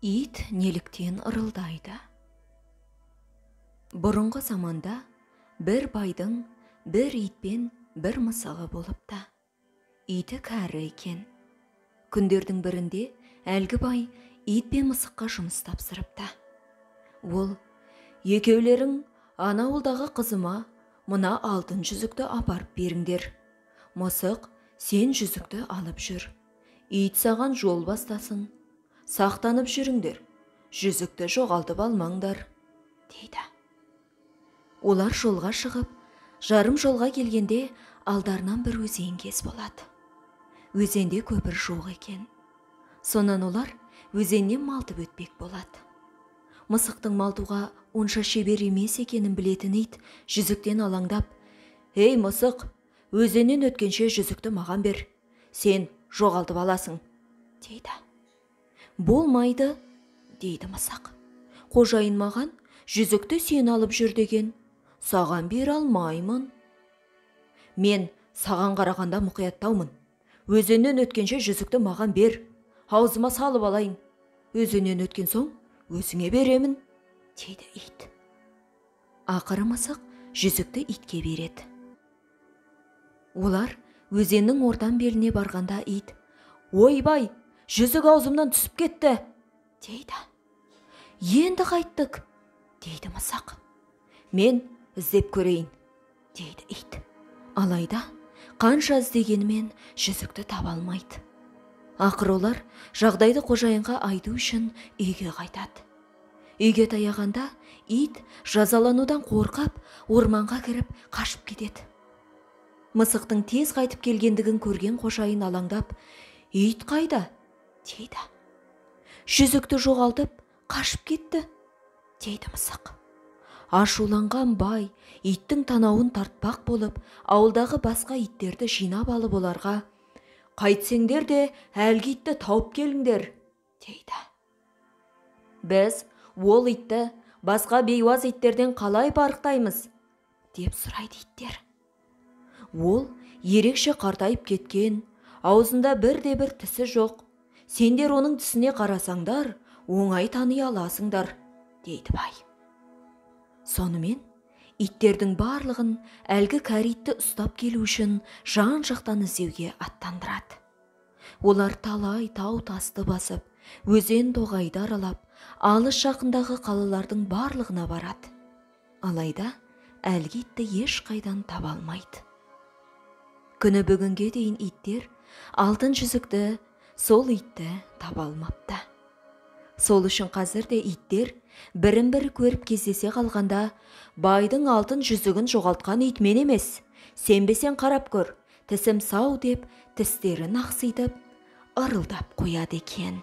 Ит неліктен ырылдайды? Бұрынғы заманда бір байдың бір итпен бір мысығы болыпты. Иті кәрі екен. Күндердің бірінде әлгі бай ит пен мысыққа жұмыс тапсырыпты. Ол, екеулерің ана ауылдағы қызыма мына алтын жүзікті апарып беріңдер. Мысық, сен жүзікті алып жүр. Ит саған жол бастасын. Сақтанып жүріңдер, жүзікті жоғалтып алмаңдар, дейді. Олар жолға шығып, жарым жолға келгенде алдарынан бір өзен кез болады. Өзенде көпір жоқ екен. Сонан олар өзеннен малтып өтпек болады. Мысықтың малтуға онша шебер емес екенін білетін ит жүзіктен алаңдап, «Ей, мысық, өзеннен өткенше жүзікті маған бер, сен жоғалтып аласың», дейді. «Болмайды», дейді мысық. «Қожайын маған жүзікті сен алып жүр деген, саған бере алмаймын». «Мен саған қарағанда мұқияттаумын. Өзеннен өткенше жүзікті маған бер, аузыма салып алайын. Өзеннен өткен соң өзіңе беремін», дейді ит. Ақыры мысық жүзікті итке береді. Олар өзеннің ортан беліне барғанда ит, «Ойбай, жүзік аузымнан түсіп кетті», дейді. «Енді қайттік», дейді мысық. «Мен іздеп көрейін», дейді ит. Алайда қанша іздегенімен жүзікті таба алмайды. Ақыры олар жағдайды қожайынға айту үшін үйге қайтады. Үйге таяғанда ит жазаланудан қорқып, орманға кіріп қашып кетеді. Мысықтың тез қайтып келгендігін көрген қожайын алаңдап, «Ит қайда?» дейді. «Жүзікті жоғалтып, қашып кетті», дейді мысық. Ашуланған бай иттің танауын тартпақ болып, ауылдағы басқа иттерді жинап алып оларға, «Қайтсеңдер де әлгі итті тауып келіңдер», дейді. «Біз ол итті басқа бейуаз иттерден қалай парықтаймыз?» деп сұрайды иттер. «Ол ерекше қартайып кеткен, аузында бірде-бір тісі жоқ. Сендер оның тісіне қарасаңдар, оңай тани аласыңдар», дейді бай. Сонымен иттердің барлығын әлгі кәрі итті ұстап келу үшін жан-жақтан іздеуге аттандырады. Олар талай тау тасты басып, өзен тоғайды аралап, алыс жақындағы қалалардың барлығына барады. Алайда әлгі итті ешқайдан таба алмайды. Күні бүгінге дейін иттер алтын жүзікті, сол итті таба алмапты. Сол үшін қазір де иттер бірін-бірі көріп кездесе қалғанда, «Байдың алтын жүзігін жоғалтқан ит мен емес, сенбесең қарап көр, тісім сау» деп тістерін ақситып, ырылдап қояды екен.